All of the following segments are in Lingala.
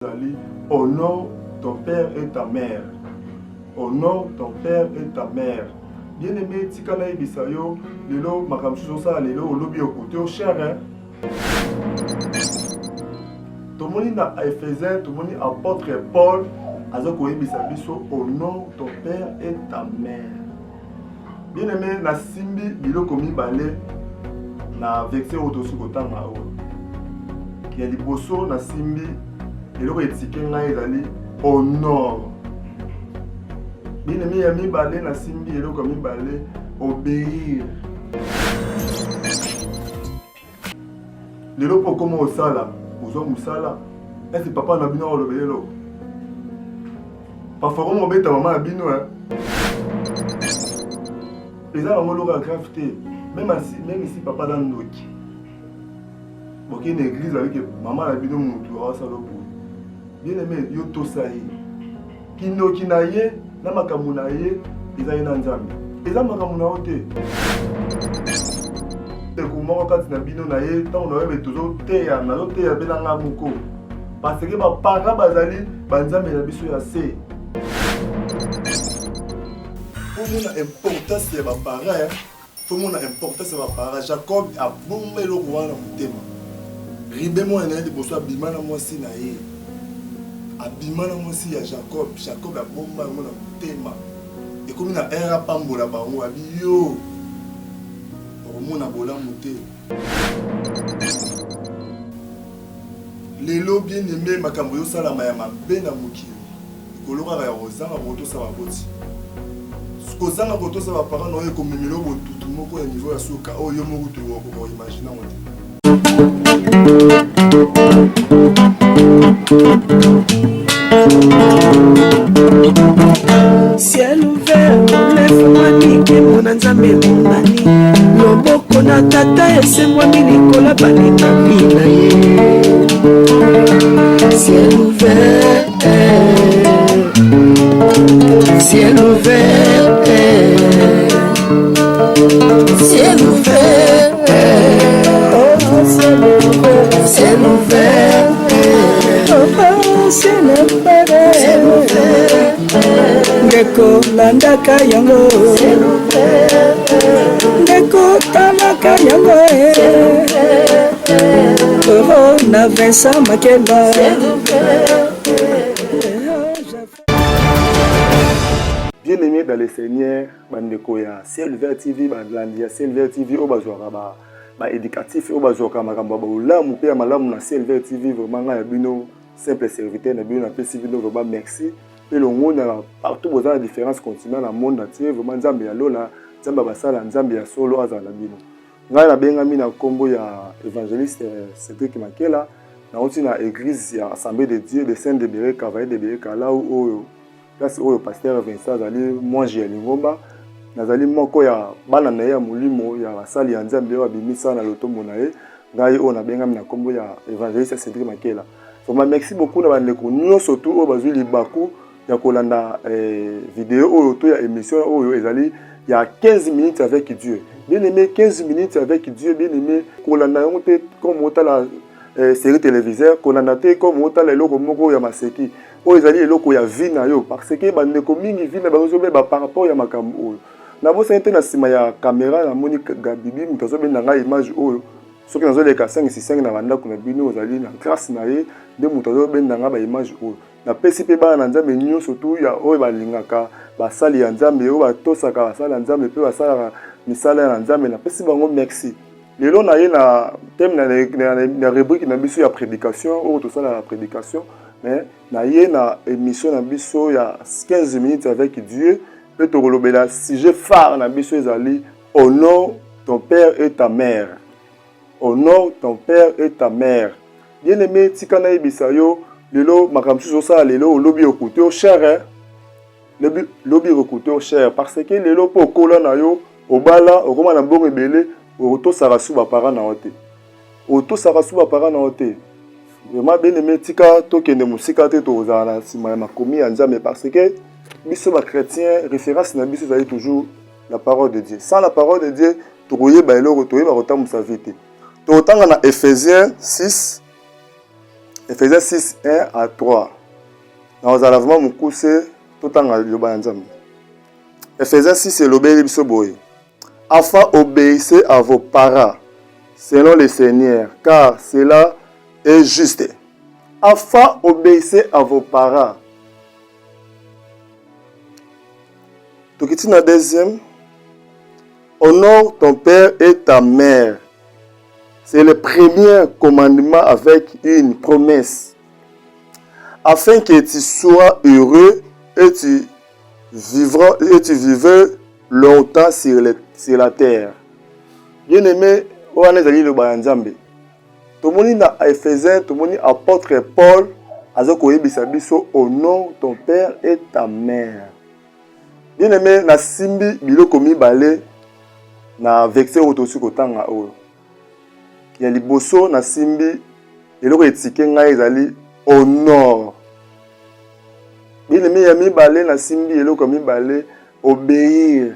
Ezali honore ton père et ta mère. Honore ton père et ta mère. Bien aimé, tika nayebisa yo lelo makambo mosusu osala lelo olobi okote yo cher hein? Tomoni na Ephésiens, tomoni apôtre Paul aza koyebisa biso honore ton père et ta mère. Bien aimé, nasimbi biloko mibale na verset oyo tosi kotanga oyo. Ya liboso nasimbi eloko etike ngai ezali honore. Bien aimé, ya mibale nasimbi eloko ya mibale obéir. Lelo mpo okoma osala, ozwa mosala, ese papa na bino akolobela eloko? Parfois okoma obeta mama na bino eh. Eza nango eloko ya grave te. Meme si, meme si papa aza ndoki. Bokei na église avec mama na bino mutu awasala boye. Bien aimé, yo tosa ye. Kindoki na ye na makambo na ye eza ye na Nzambe. Eza makambo na yo te. Ndeko moko kati na bino na ye ntango na yo tozoteya, nazoteya mpe na ngai moko. Parce que ba parents bazali ba nzambe na biso ya se. Omona importance ya ba parents Tomona importance ya ba parents. Jacob abomba eloko wana na motema. Ribe mwana na ye liboso abima na mwasi na ye. Abima na mwasi ya Jacob. Jacob abomba yango na motema. Ekomi na heure apambola bango abi yo okomona bolamu te. Lelo bien aime makambo ezosalama ya mabe na mokili. Likolo kaka ya kozanga kotosa baboti. Kozanga kotosa ba parents na yo ekomemela yo botutu moko ya niveau ya suka oyo yo moko kutu okoka ko imaginer yango te. Ciel ouvert efungwami nkembo na nzambe emonani loboko na tata esembwami likolo balingami na ye ciel ouvert Ciel ouvert, ciel ouvert, oh, ciel ouvert, ciel ouvert, oh, ciel ouvert, ciel ouvert. Ndeko landaka yango, ndeko talaka yango, oh, na Vincent Makeba. Bien-aimé dans le Seigneur, bandeko ya Ciel Vert TV, balandi ya Ciel Vert TV oyo bazwaka ba ba éducatif oyo bazwaka makambo ya bolamu mpe ya malamu na Ciel Vert TV, vraiment ngai ya bino simple serviteur na bino napesi bino vraiment merci mpe longonya na partout boza na différence continent na monde entier, vraiment Nzambe ya lola, Nzambe ya basala, Nzambe ya solo azala na bino. Ngai nabengami na nkombo ya Evangeliste Cedric Makela, nauti na eglise ya Assemblée de Dieu de Saint Debere Cavalier de Bere Kalau oyo place oyo Pasteur Vincent azali mwange ya lingomba. Nazali moko ya bana na ye ya molimo ya basali ya Nzambe oyo abimisa na lotombo na ye. Ngai oyo nabengami na nkombo ya Evangeliste Cedric Makela. Vraiment merci beaucoup na bandeko nyonso tu oyo bazwi libaku ya kolanda eh, video oyo to ya émission oyo ezali ya 15 minutes avec Dieu. Bien aimé, 15 minutes avec Dieu, bien aimé, kolanda yango te comme otala eh, série téléviseur, kolanda te comme otala eloko moko ya maseki. Oyo ezali eloko ya vie na yo parce que bandeko mingi vie na bango ezobeba par rapport ya makambo oyo. Nabosani te na nsima ya kamera namoni Gabibi moto azobenda ngai image oyo soki nazoleka 5 6 na bandako na bino ozali na grâce na ye nde moto azobenda ngai ba image oyo. Napesi mpe bana na Nzambe nyonso tu ya oyo balingaka basali ya Nzambe, oyo batosaka basali ya Nzambe mpe basalaka misala ya Nzambe, napesi bango merci. Lelo na ye na thème na, na, na, na rubrique na biso ya prédication oyo tosalaka prédication, mais na ye na émission na biso ya 15 minutes avec Dieu mpe tokolobela sujet phare na biso ezali honore ton père et ta mère. Honore ton père et ta mère. Bien aimé, tika nayebisa yo lelo makambo mosusu osala lelo olobi okute yo cher hein? Lobi, lobi okute yo cher parce que lelo mpo okola na yo obala okoma na mbongo ebele otosaka su baparent na yo te otosaka su baparent na yo te vraiment bien aimé tika tokende mosika te tokozala na nsima ya makomi ya nzambe parce que biso bachrétien référence na biso ezali toujours la parole de Dieu sans la parole de Dieu tokoyeba eloko toyeba kotambusa vie te tokotanga na Ephésiens 6 Ephésiens 6 1 à 3. Nakozala vraiment mokuse, totanga liloba ya Nzambe. Ephésiens 6 elobeli biso boye: Enfants, obéissez à vos parents selon le Seigneur, car cela est juste. Enfants, obéissez à vos parents. Tokiti na deuxième. Honore ton père et ta mère. C'est le premier commandement avec une promesse. Afin que tu sois heureux et tu vivras et tu vives longtemps sur la terre. Bien-aimé, wana ezali liloba ya Nzambe. Tomoni na Ephésiens, tomoni apôtre Paul aza koyebisa biso: honore ton père et ta mère. Bien-aimé, nasimbi biloko mibale na verset oyo tosi kotanga. Oyo ya liboso, nasimbi eloko etike ngai, ezali honore. Bien-aimé, ya mibale, nasimbi eloko ya mibale, obéir.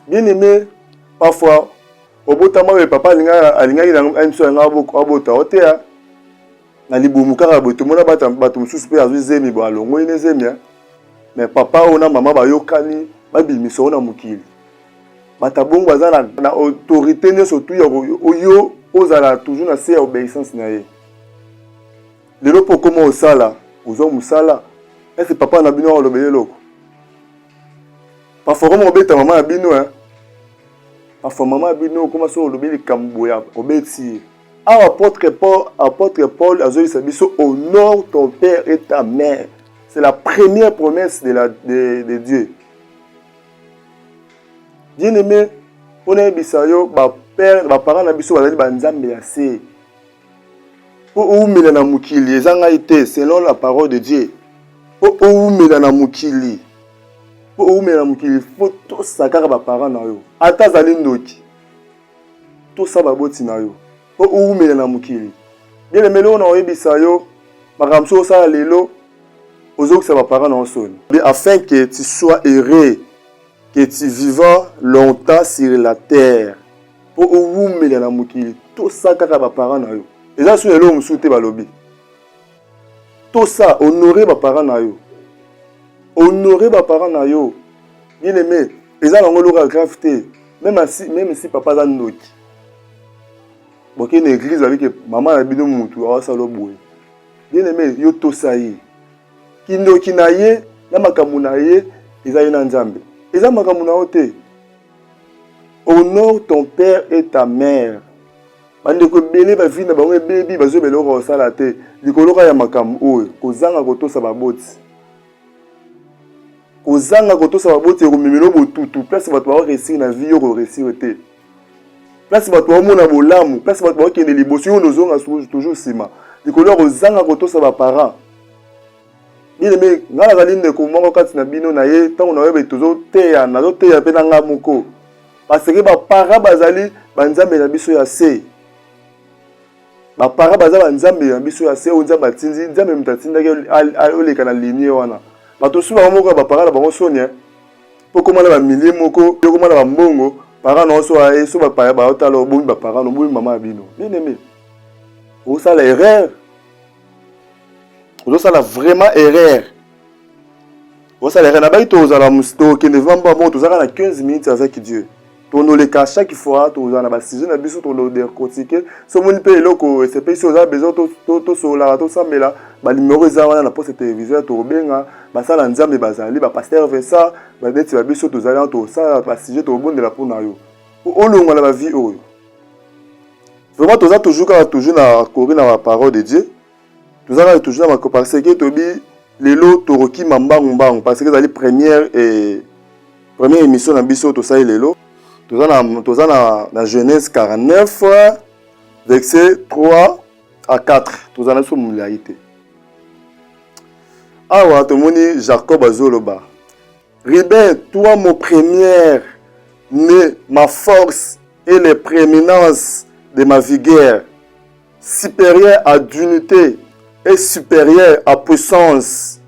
Bien-aimé, parfois obotama oyo papa alingaki biso yango abota oteya na libumu kaka boye. Tomona bato mosusu mpe azwi zemi bo alongoli ne zemi, mais papa oyo na mama bayokani, babimisa oyo na mokili. Bato bongo baza na autorité nyonso tu ya oyo ozala toujours na se ya obéissance na ye. Lelo mpo okoma osala, ozwa mosala, ese papa na bino alobeli eloko? Parfois okoma obeta mama ya bino, parfois mama ya bino okoma so olobi likambo boye, obeti ye. Awa apôtre Paul azoyebisa biso: honore ton père et ta mère, c'est la première promesse de Dieu. Bien aimé, mpona yebisa yo, bapère, baparent na biso bazali banzambe ya se mpo owumela na mokili. Eza ngai te, selon la parole de Dieu. Mpo owumela na mokili, mpo owumela na mokili, faut tosa kaka baparent na yo. Ata azali ndoki, tosa baboti na yo mpo owumela na mokili. Bien aimé, eloko na oyebisa yo, makambo mosusu osala lelo, ozokisa baparent na yo soni. Afin que tu sois heureux, que tu vivas longtemps sur la terre. Mpo owumela na mokili, tosa kaka baparent na yo. Eza so eloko mosusu te. Balobi tosa, honore baparent na yo, honore baparent na yo. Bien aimé, eza nango eloko ya grave te. Même si papa aza ndoki, boke na église, babike mama na bino mutu awasala boye. Bien aimé, yo tosa ye. Kindoki na ye na makambo na ye, eza ye na Nzambe, eza makambo na yo te. Honore ton père et ta mère. Bandeko ebele, bavie na bango ebebi, bazoyeba eloko kosala te likolo kaka ya makambo oyo, kozanga kotosa baboti. Kozanga kotosa baboti ekomemela botutu. Place bato bakoréussir na vie, yo koréussir te. Place bato baomona bolamu, place bato bakokende liboso, yo nozonga toujours nsima likolo ya kozanga kotosa baparent. Bien aimé, ngai nazali ndeko moko kati na bino na ye. Ntango nayobe tozoteya, nazoteya mpe na ngai moko, parce que baparent bazali banzambe na biso ya se. Baparent baza banzambe na biso ya se oyo Nzambe atindi. Nzambe moto atindaki oleka na linie wana. Bato mosusu, bango moko ya baparent na bango soni, mpo koma na bamilie moko, okoma na bambongo, parent na so aye so bapaya baotala, obomi baparent, obomi mama ya bino. Bien aimé, osala erreur, ozosala vraiment erreur, osala erreur. Nabaki tozala, tokende vraiment mba moko. Tozalaka na 15 minutes avec Dieu. Tondoleka chaque fois, tozala na basujet na biso, tondodécortiquer. So omoni mpe eloko esepesi, oza besoin tosololaka, tosambela, banimero eza wana na poste téléviseur. Tokobenga basala Nzambe, bazali bapasteur Vincent, baneti babiso tozali wana, tosala basujet, tokobondela mpona yo olongwa na bavie oyo. Vraiment, toza toujours kaka toujours na kori na baparole de Dieu. Toza kaka toujours na mako, parce que tobi lelo tokokima mbangu mbangu, parce que ezali première émission na biso tosali lelo. Toza na Genèse 49 verset 3 à 4. Toza na biso molai te. Awa tomoni Jacob azoloba: Ruben, toi mon premier né, ma force et les prééminences de ma vigueur, supérieur à dignité et supérieur à puissance,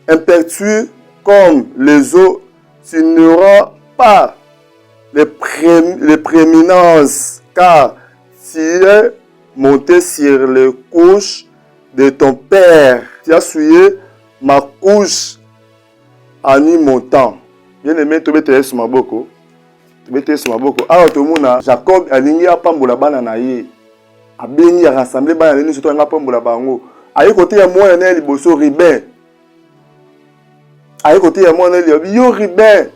impétueux comme les eaux, tu n'auras pas les prééminences, car tu es monté sur les couches. de ton père. Tu as souillé ma couche en y montant. Bien aimé, tobeta Yesu maboko. Tobeta Yesu maboko. Awa tomona Jacob alingi apambola bana na ye. Abengi a rassembler bana na ye nyonso to alingi apambola bango. Aye koteya mwana na ye liboso Ruben. Aye koteya mwana na ye yo Ruben.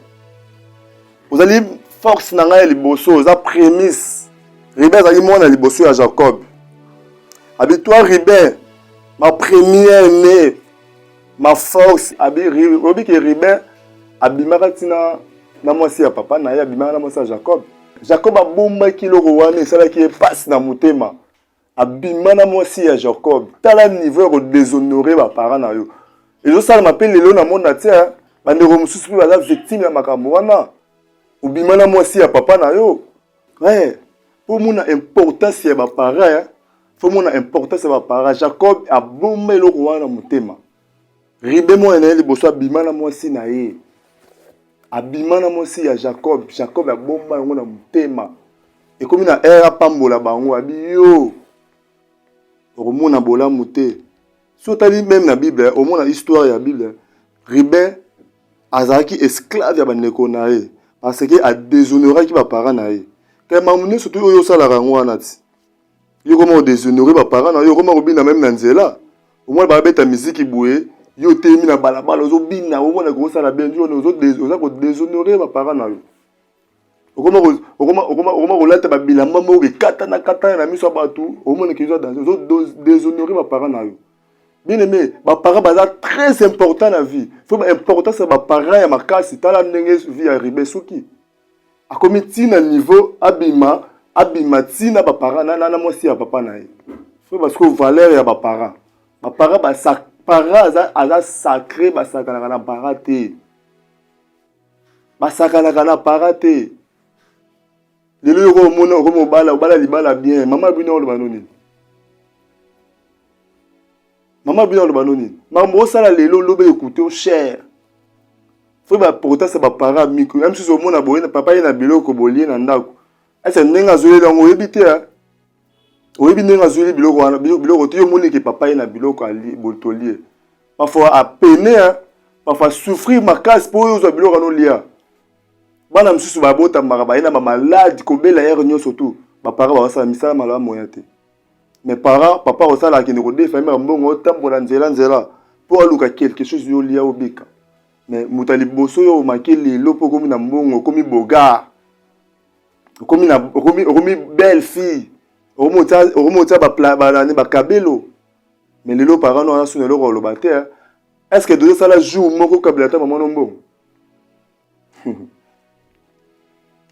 Ozali force na ngai ya liboso, oza prémisse. Ruben azali mwana liboso ya Jacob. Abi toi Ruben, ma première née, ma force. Abi oyebi ke Ruben abimaka ntina na mwasi ya papa na ye, abimaka na mwasi ya Jacob. Jacob abombaki eloko wana, esalaki ye mpasi na motema. Abima na mwasi ya Jacob. Tala niveau ya kodéshonore baparent na yo. Ezosalama mpe lelo na monde entier. Bandeko mosusu mpe baza victime ya makambo wana. Obima na mwasi ya papa na yo. Ouais. Po mona importance ya baparent, faut mona importance ya baparent. Jacob abomba eloko wana na motema. Ruben mwana na ye liboso abima na mwasi na ye. Abima na mwasi ya Jacob. Jacob abomba yango na motema. Ekomi na heure apambola bango, abi yo okomona bolamu te. So otali même na Bible, omona histoire ya Bible, Ruben azalaki esclave ya bandeko na ye parce que adéshonoraki baparent na ye. Kaya makambo nyonso to oyo osalaka yango wana ti yo koma odéshonore baparent na yo, okoma kobina même na nzela, omona babeta miziki boye, yo otelemi na balabala ozobina, omona kosala bien, wana oza kodéshonore baparent na yo. Okoma kolata babilamba moko ekatana katana na miso ya bato, omona ke ozodéshonore baparent na yo. Bien aimé, baparent baza très important na vie. Faut importance ya baparent ya makasi. Tala ndenge vie ya Ruben, soki akomi ntina niveau abima, abima ntina baparent na mwasi ya papa na ye. Faut parce que valeur ya baparent, baparent parent aza, aza sacré. Basakanaka na parent te, basakanaka na parent te. Lelo yoko omona okomi obala, obala libala bien, mama bino oloba no nini? Mama bino aloba no nini? Makambo osala lelo, lobi ekute cher. Faut baimportance ya baparent miko ya mosusu. Omona boye, papa ye na biloko bolie na ndako, ese ndenge azoyeli yango, oyebi te, oyebi ndenge azoyeli biloko wana, biloko te. Yo omoni ke papa ye na biloko tolie, parfois apene, parfois souffrir makasi mpo oyo ozwa biloko wana olia. Bana mosusu babotamaka baye na bamaladi, kobela heure nyonso tu. Baparent bakosala misala malamu moya te, mais parent, papa akosala, akende kodefa yemaka mbongo, otambola nzela nzela mpo aluka quelque chose yo olia, obika. Mais moto ya liboso oyo omake lelo mpo okomi na mbongo, okomi beau gars, okomi belle fille, okomi otia banani bakabelo, mais lelo parent no aza suna eloko oloba te. Est ce que tozosala jour moko kabela ata mama no mbongo?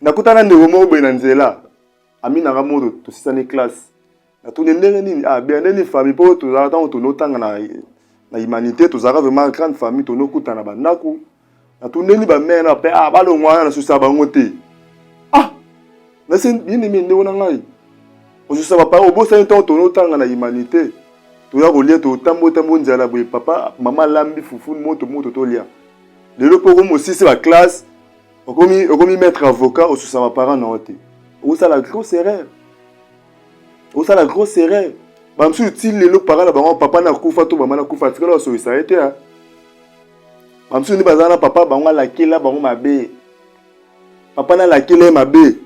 Nakutana ndeko moko boye na nzela, aminanga moto, tosisani classe. Natuni ndenge nini, ah bien, ndenge nini famille, mpo tozalaka ntango tonotanga na humanité, tozalaka vraiment grande famille, tonokutana bandako. Natuni ndeni bamare na pe, ah balongwa wana, nasusa bango te. Ah nasi bien aimé, ndeko na ngai, osusa papa, obosani ntango tonotanga na humanité, toya kolia, totambotambo nzala boye, papa mama alambi fufu moto moto, tolia. Lelo mpo okomi osisi baclasse, okomi maître avocat, osusa baparent na yo te, okosala grosse erreur, osala grosse erreur. Bamosusu ti lelo parent na bango, papa nakufa to mama nakufa, atikala basolisa ye te. Bamosusu nde baza na papa bango, alakela bango mabe, papa nalakela ye mabe,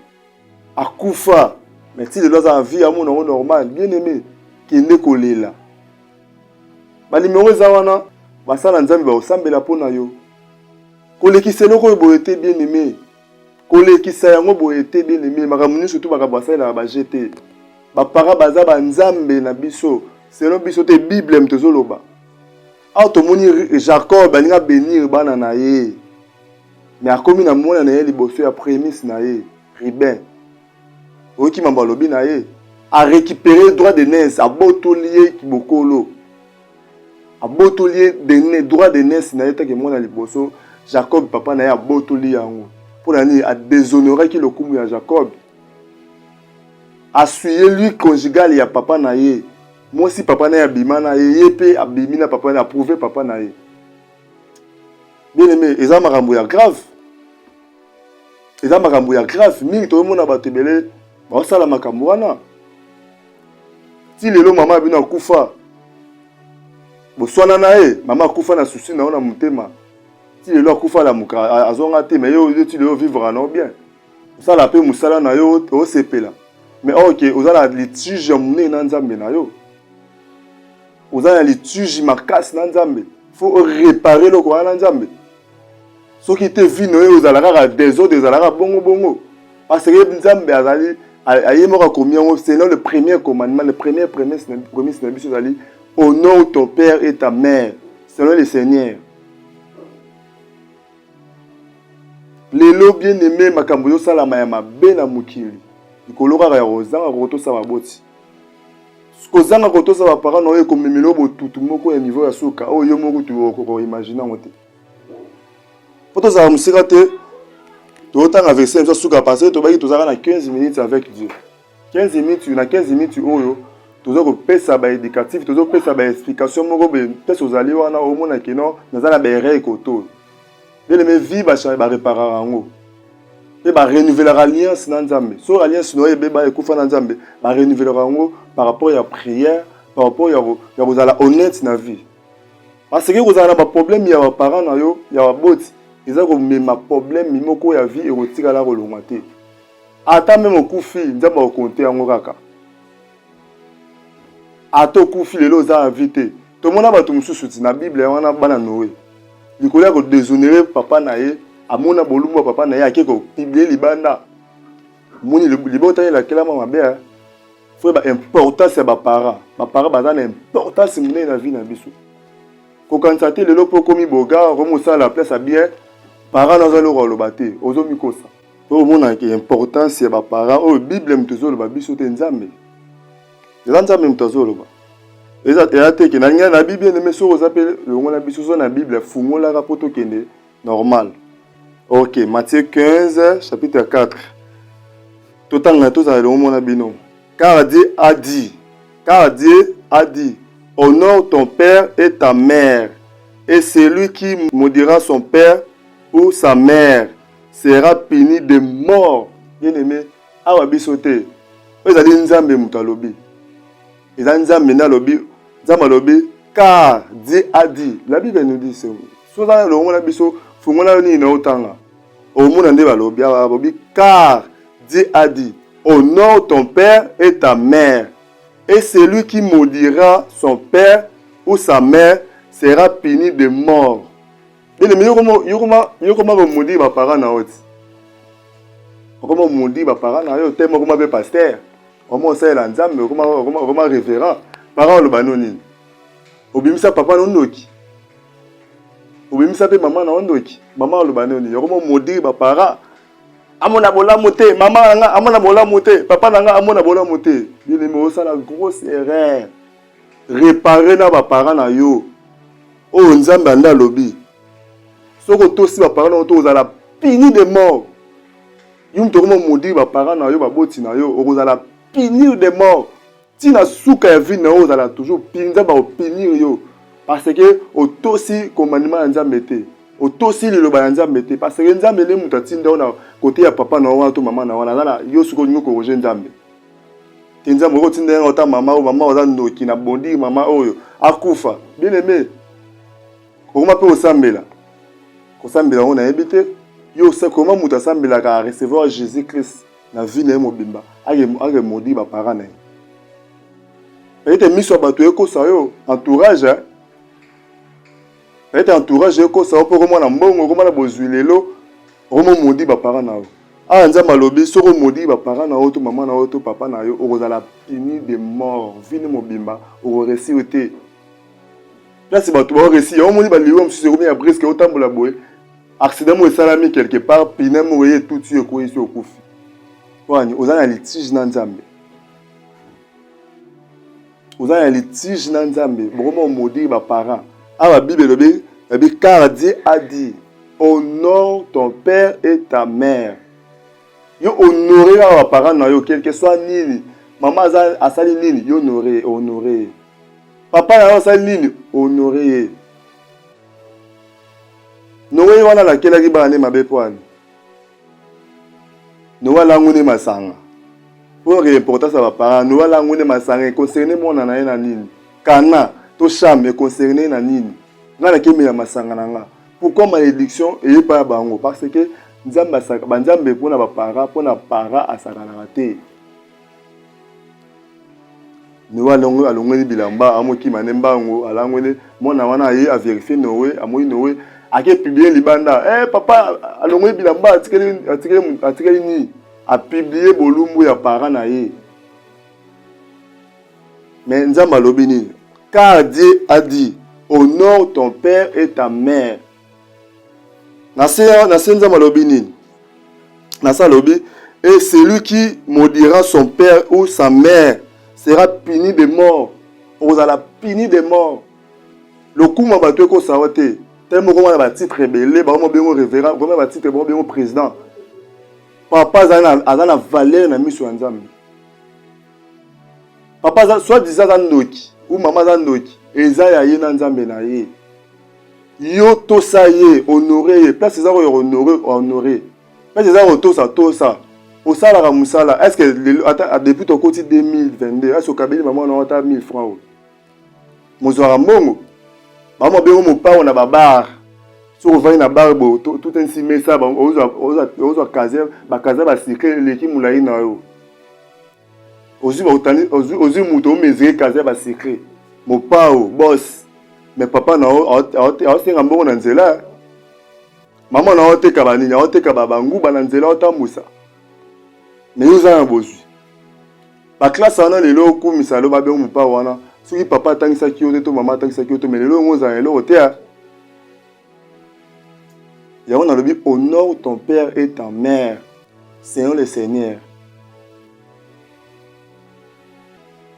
akufa, mais ti lelo aza na vie, amona yango normal. Bien aimé, kende kolela, banimero eza wana, basala Nzambe bakosambela mpo na yo. Kolekisa eloko oyo boye te, bien aimé, kolekisa yango boye te, bien aimé. Makambo nyonso tu, makambo basalelaka baje te. Baparent baza banzambe na biso, selon biso te, Bible moto ezoloba. Awa tomoni Jacob alingi abénir bana na ye, mais akomi na mwana na ye liboso ya prémisse na ye Ruben. Oyoki mambo alobi na ye, arécupéré droit de naissance, abotoli ye bokolo, abotoli ye droit de naissance na ye take mwana liboso. Jacob, papa na ye, abotoli yango. Mpo na nini? Adéshonoraki lokumu ya Jacob, asouillé lit conjugal ya papa na ye. Mwasi papa na ye abima na ye, ye mpe abimi na papa na ye, approuvé papa na ye. Bien aimé, eza makambo ya grave, eza makambo ya grave mingi. Toyomona bato ebele baosala makambo wana ti lelo. Mama bino akufa. Boswana na ye, mama akufa na souci na yo na motema. Ti lelo akufa alamuka azonga te, mais yo ti lelo vivre na yo bien. Osala pe mosala na yo osepela. Mais ok, oza na litige ya monene na Nzambe na yo. Oza na litige makasi na Nzambe. Faut réparer eloko wana na Nzambe. Soki te vie na yo ezala kaka desordre, ezalaka bongo bongo. Parce que Nzambe azali aye moko akomi yango selon le premier commandement, le premier prémisse na biso ezali honore ton père et ta mère selon le Seigneur. Lelo bien aimé makambo ezosalama ya mabe na mokili likolo kaka ya kozanga kotosa baboti. Kozanga kotosa ba parents na yo ekomemela yo botutu moko ya niveau ya suka oyo yo moko kutu okoki imaginer yango te. Po tozala mosika te, totanga verset na biso suka parce que tobaki tozalaka na 15 minutes avec Dieu. 15 minutes na 15 minutes oyo toza kopesa ba éducatif, toza kopesa ba explication moko boye, place ozali wana omona ke non naza na ba erreur koto oyo. Bien aimé vie ba ba réparaka yango mpe ba renouvelaka alliance na Nzambe. Soki alliance na yo ebeba ekufa na Nzambe, ba renouvelaka yango par rapport ya prière, par rapport ya kozala honnête na vie. Parce que kozala na ba problème ya ba parents na yo, ya baboti, eza komema problème moko ya vie ekotikala kolongwa te. Ata meme okufi, Nzambe akokonte yango kaka. Ata okufi lelo oza na vie te. Tomona bato mosusu ti na Bible wana bana Noe. Likolo ya ko déshonorer papa na ye, amona bolumbu ya papa na ye ake ko publier libanda. Moni libota ye lakelama mabe. Faut ba importance ya ba parents. Ba parents baza na importance monene na vie na biso. Kokanisa te lelo po okomi boga, okomi kosala place ya bien, parents naza eloko aloba te, ozomikosa. Po omona ke importance ya ba parents oyo Bible moto ezoloba biso te Nzambe. Eza Nzambe moto azoloba. Eza eza te ke na ngai na Bible ne mais soki oza pe longola biso oza na Bible fungolaka po tokende normal. Ok, Matthieu 15 chapitre 4. Totanga tozala elongo mona bino. Car Dieu a dit, car Dieu a dit, honore ton père et ta mère, et celui qui maudira son père ou sa mère sera puni de mort. Bien-aimé, awa biso te. Oyo ezali Nzambe moto alobi. Eza Nzambe nde alobi, Nzambe alobi car Dieu a dit. La Bible nous dit ce. Soza elongo na biso, fungola nini na otanga. Omona nde balobi awa balobi car Dieu a dit honore ton père et ta mère et celui qui maudira son père ou sa mère sera puni de mort. Bien aimé, yo koma yo koma ko maudire ba parents na yo ti. Okoma maudire ba parents na yo te moko ma pe pasteur. Okoma osalela Nzambe, okoma okoma okoma révérend. Parents oloba no nini? Obimisa papa no ndoki. Obimisa pe mama na yo ndoki. Mama oloba no nini? Okoma maudire ba parents. Amona bolamu te, mama na nga amona bolamu te, papa na nga amona bolamu te. Bien aimé, osala grosse erreur. Réparer na ba parents na yo. Oyo Nzambe anda alobi. Soki otosi ba parents na yo to ozala puni de mort. Yo moto okoma maudire ba parents na yo, baboti na yo, okozala punir de mort. Ti na suka ya vie na yo ozala toujours puni, Nzambe akopunir yo parce que otosi commandement ya Nzambe te. Otosi liloba ya Nzambe te parce que Nzambe nde moto atinda yo na kote ya papa na yo wana to mama na yo wana, aza na yo soki olingi okorriger Nzambe. Te Nzambe okotinda ye ota mama oyo, mama oza ndoki na bondir mama oyo akufa. Bien aimé, okoma pe kosambela. Kosambela yango nayebi te. Yo koma moto asambelaka a recevoir Jésus Christ na vie na ye mobimba, ake maudire ba parents na ye. Peut-être miso ya bato ekosa yo, entourage, hein? Peut-être entourage ekosa yo mpo okoma na mbongo, okoma na bozwi lelo, okoma maudire ba parents na yo. Awa Nzambe alobi soki omodire ba parents na yo to mama na yo to papa na yo okozala puni de mort vie ne mobimba oko réussir te. Place bato bao réussir yango omoni ba liwa mosusu ekomi ya brisque otambola boye accident moko esalami quelque part pine moko eye etuti yo ekweyisi okufi. Pwani oza na litige na Nzambe. Oza na litige na Nzambe bokoma omodire ba parents. Awa Bible elobi elobi car Dieu a dit honore ton père et ta mère. Yo honore kaka ba parents na yo quelque soit nini mama aza asali nini yo honore honore. Papa na yo asali nini honore ye. Noe wana alakelaki bana ne mabe mpo ani? Noe alangu ne masanga. Oyo ke importance ya ba parents. Noe alangu ne masanga e concerne mwana na ye na nini? Kana. to Cham econcerne na nini? Nga nakemela masanga na nga. Pourquoi malédiction eye pa ya bango? Parce que Nzambe asaka ba Nzambe pona ba para pona para asakanaka te. Noe alongwe alongoli bilamba amokima nde mbango alangwe nde mwana wana aye a verifie Noe amoni Noe ake publier libanda eh papa alongoli bilamba atikeli atikeli atikeli nini a publier bolumbu ya parent na ye mais Nzambe alobi nini car Dieu a dit honore ton père et ta mère Na se, na se Nzambe alobi nini? Na se alobi et celui qui maudira son père ou sa mère sera puni de mort. Okozala puni de mort. Lokumu ya bato ekosa yo te. Tellement okoma na ba titre ebele, bango bengo révérend, okoma ba titre bango bengo président. Papa aza na aza na valeur na miso ya Nzambe. Papa aza soit disant aza ndoki ou mama aza ndoki, eza ya ye na Nzambe na ye. Yo tosa ye, honore ye, place eza ko honore, honore. Place eza ko tosa, tosa. Osalaka musala, est-ce que lelo ata depuis tokoti 2022, est-ce okabeli maman na ata 1000 francs oyo? Mozwaka mbongo. Ba bengo mopao na ba bar. Soki ovandi na bar bo tout un simesa ba ozwa ozwa ozwa casier, ba casier ba sucré eleki mulayi na yo. Ozwi ba ozwi ozwi moto o mesurer casier ba secret. Mopao boss. Mais papa na yo aosenga mbongo na nzela. Mama na yo oteka ba nini? Aoteka ba banguba na nzela otambusa. Mais yo oza na bozwi. Ba classe wana lelo okumisa lelo babengo mopao wana. Soki papa atangisaki yo te to mama atangisaki yo te mais lelo yango ozala na eloko te. Yango nalobi honore ton père et ta mère selon le Seigneur.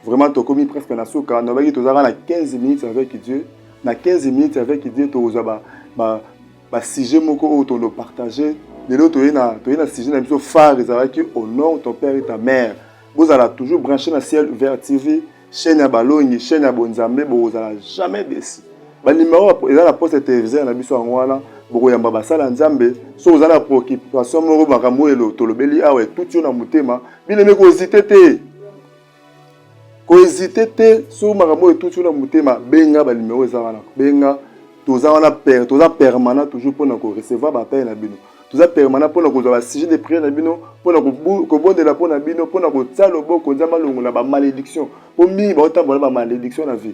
Vraiment tokomi presque na suka, nalobaki tozalaka na 15 minutes avec Dieu. Na 15 minutes avec Dieu tokozwa ba ba ba sujet moko oyo tondo partager. Lelo toye na toye na sujet na biso phare ezalaki honore ton père et ta mère. Bozala toujours branché na ciel ouvert TV. Chaîne ya balongi, chaîne ya bonzambe, bokozala jamais déçu. Ba numéro eza na poste téléviseur na biso yango wana, bokoyamba basala Nzambe. Soki oza na préoccupation moko makambo oyo tolobeli awa etuti yo na motema, bino nde kohésite te. Kohésite te soki makambo oyo etuti yo na motema, benga ba numéro eza wana. Benga toza wana per, toza permanent toujours pona ko recevoir ba appel na bino. Toza permanent pona kozwa ba sujet de prière na bino, pona kobondela pona bino, pona kotia loboko Nzambe alongola ba malédiction. Po mingi baotambola ba malédiction na vie.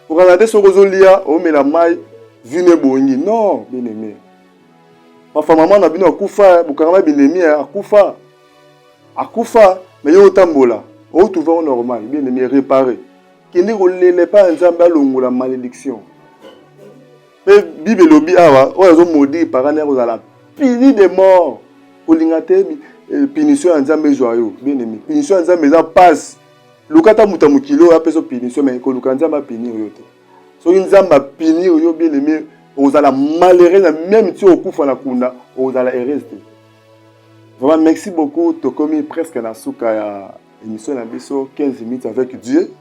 Okanga te soki ozolia, omela mai, vino ebongi. Non, bien aimé. Parfois maman na bino akufa, bokangama binemi akufa. Akufa, mais yo otambola. Otrouve normal, bien aimé, réparer. Kende kolela epai ya Nzambe alongola malédiction. Pe Bible elobi awa oyo azo maudire parent naye akozala puni de mort. Kolinga te eh, punition ya Nzambe ezwa yo, bien aimé. Punition ya Nzambe eza pasi. Luka ata moto ya mokili oyo apesa punition mais koluka Nzambe apunir yo te. Soki Nzambe apunir yo bien aimé, okozala malheureux na même ti okufa na kunda, okozala heureuse te. Vraiment merci beaucoup, tokomi presque na suka ya émission na biso 15 minutes avec Dieu.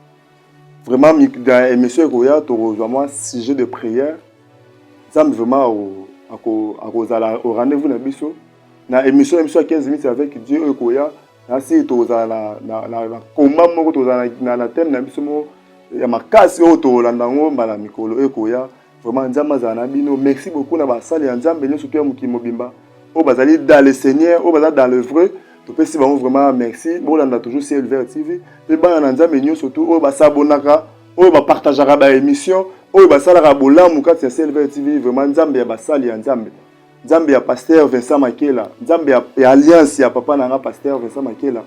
Vraiment dans émission ekoya tokozwa mwa sujet de prière. Nzambe vraiment akozala au rendez-vous na biso na émission na biso ya 15 minutes avec Dieu oyo ekoya nasi tokozala na, na, na, na combat moko tokozala na, na, na thème na biso moko ya makasi oyo tokolanda yango mbala mikolo oyo ekoya. Vraiment Nzambe azala na bino. Merci beaucoup na basali ya Nzambe nyonso to ya mokili mobimba oyo bazali dans le Seigneur, oyo baza dans le vrai. Topesi bango vraiment merci. Bolanda toujours Ciel Vert TV pe bana na Nzambe nyonso to oyo basabonaka, oyo bapartageaka ba émission, oyo basalaka bolamu kati ya Ciel Vert TV. Vraiment Nzambe ya basali ya Nzambe, Nzambe ya pasteur Vincent Makela, Nzambe ya, ya alliance ya papa na nga pasteur Vincent Makela,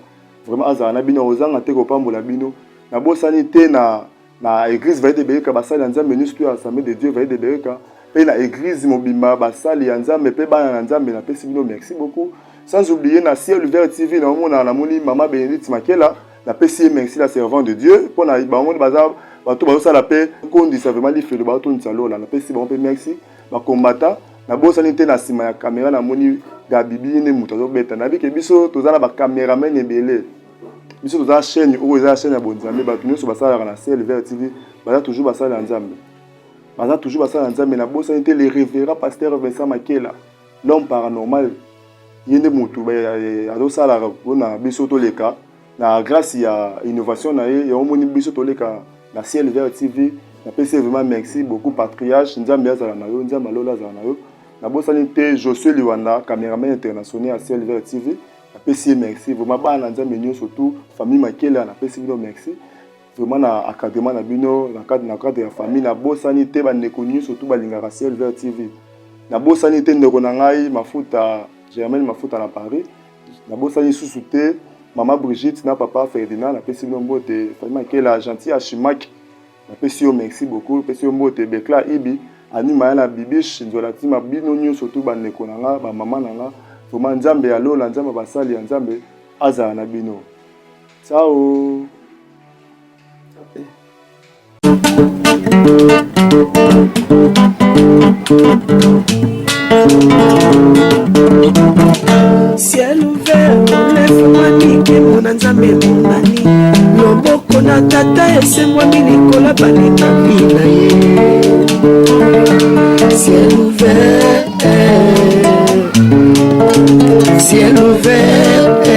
vraiment azala na bino, ozanga te kopambola bino. Nabosani te na na église Vaille de Bereka basali ya Nzambe nyonso to ya Assemblée de Dieu Vaille de Bereka pe na église mobimba basali ya Nzambe pe bana na Nzambe napesi bino merci beaucoup. Sans oublier na Ciel Ouvert TV na omona namoni mama Bénédicte Makela napesi ye merci la servante de Dieu mpo na bango baza bato bazosala pe kondisa vraiment lifelo bazotondisa lola napesi bango pe merci bakombata. Nabosani te na nsima ya kamera namoni Gabibi nde moto azobeta. Nayebi ke biso toza na bacameraman ebele. Biso toza chaîne oyo eza chaîne ya bonzambe, bato nyonso basalaka na Ciel Vert TV baza toujours basali ya Nzambe, baza toujours basali ya Nzambe. Nabosani te le révérend pasteur Vincent Makela, l'homme paranormal, ye nde motu azosalaka mpona biso toleka na grâce ya innovation na ye. Yango omoni biso toleka na Ciel Vert TV. Napesi ye vraiment merci beaucoup patriarche, Nzambe azala na yo, Nzambe alola azala na yo. Nabosani te Josue Liwanda, cameraman international ya Ciel Vert TV. Napesi ye merci vraiment bana na Nzambe nyonso tout, famille Makela napesi bino merci. Vraiment na encadrement na bino na cadre na cadre ya famille nabosani te bandeko nyonso tout balingaka Ciel Vert TV. Nabosani te ndeko na ngai Mafuta Germaine Mafuta na Paris. Nabosani lisusu te mama Brigitte na papa Ferdinand, napesi bino mbote. Famille Makela, gentil Ashimak, napesi yo merci beaucoup, napesi yo mbote. Bekla Ibi, Ani Maya na Bibiche Nzola Tima, bino nyonso tu bandeko na nga, ba mama na nga, vraiment Nzambe ya lola, Nzambe basali ya Nzambe azala na bino. Ciao. Ciel ouvert olefungwami nkembo na nzambe emonani loboko na tata esembwami likolo balekami na ye ciel ouvert ciel ouvert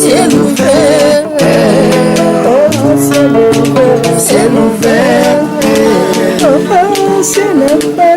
ciel ouvert oh, ciel ouvert ciel ouvert oh, ciel ouvert.